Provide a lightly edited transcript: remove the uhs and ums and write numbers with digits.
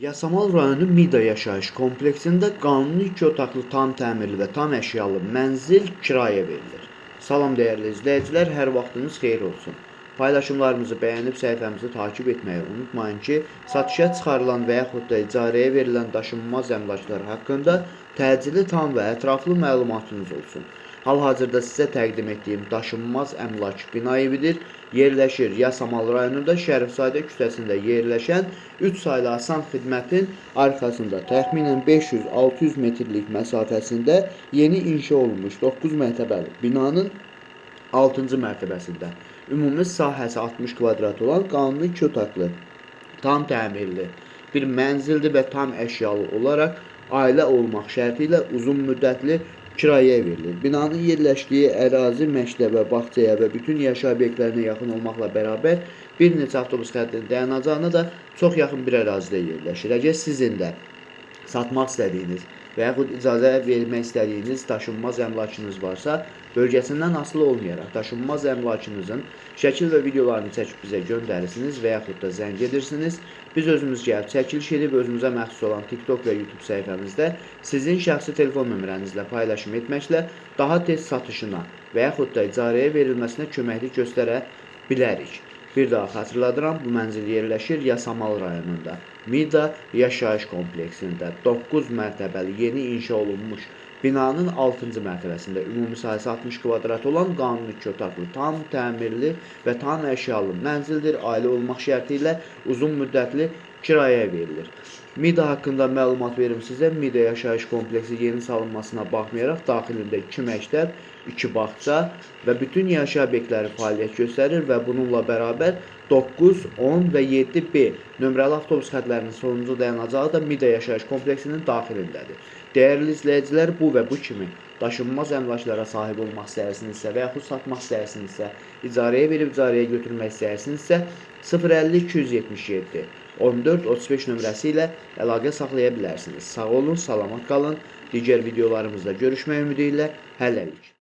Yasamal rayonu Mida yaşayış kompleksində qanuni 2 otaqlı tam təmirli və tam əşyalı mənzil kirayə verilir. Salam dəyərli izləyicilər, hər vaxtınız xeyir olsun. Paylaşımlarımızı bəyənib səhifəmizi takip etməyi unutmayın ki, satışa çıxarılan və yaxud da icarəyə verilən daşınmaz əmlaklar haqqında təcili, tam və ətraflı məlumatınız olsun. Hal-hazırda sizə təqdim etdiyim daşınmaz əmlak bina evidir. Yerləşir Yasamal rayonunda Şərifzadə küçəsində yerləşən 3 saylı asan xidmətin arxasında təxminən 500-600 metrlik məsafəsində yeni inşa olunmuş 9 mərtəbəli binanın 6-cı mərtəbəsində ümumi sahəsi 60 kvadrat olan qanuni 2 otaqlı, tam təmirli bir mənzildir və tam əşyalı olaraq ailə olmaq şərti ilə uzun müddətli kirayəyə verilir. Binanın yerləşdiyi ərazi məktəbə, bağçaya və bütün yaşayış obyektlərinə yaxın olmaqla bərabər bir neçə avtobus xəttinin dayanacağına da çox yaxın bir ərazidə yerləşir. Əgər sizin də satmaq istədiyiniz və yaxud icazə vermək istədiyiniz daşınmaz əmlakınız varsa, bölgəsindən asılı olmayaraq daşınmaz əmlakınızın şəkil və videolarını çəkib bizə göndərirsiniz və yaxud da zəng edirsiniz. Biz özümüz gəlib çəkiliş edib özümüzə məxsus olan TikTok və YouTube səhifəmizdə sizin şəxsi telefon nömrənizlə paylaşım etməklə daha tez satışına və yaxud da icarəyə verilməsinə köməklik göstərə bilərik. Bir daha xatırladıram, bu mənzil yerləşir Yasamal rayonunda, Mida yaşayış kompleksində 9 mərtəbəli yeni inşa olunmuş binanın 6-cı mərtəbəsində ümumi sahəsi 60 kvadrat olan qanuni 2 otaqlı, tam təmirli və tam əşyalı mənzildir. Ailə olmaq şərti ilə uzun müddətli kirayəyə verilir. Mida haqqında məlumat verim sizə. Mida yaşayış kompleksi yeni salınmasına baxmayaraq daxilində 2 məktəb, 2 bağça və bütün yaşayış obyektləri fəaliyyət göstərir və bununla bərabər 9, 10 və 7B nömrəli avtobus xətlərinin sonuncu dayanacağı da Mida yaşayış kompleksinin daxilindədir. Dəyərli izləyicilər, bu və bu kimi daşınmaz əmlaklara sahib olmaq istəyirsinizsə və yaxud satmaq istəyirsinizsə, icarəyə verib icarəyə götürmək istəyirsinizsə 050 277 14 35 nömrəsi ilə əlaqə saxlaya bilərsiniz. Sağ olun, salamat qalın. Digər videolarımızda görüşmək ümidi ilə hələlik.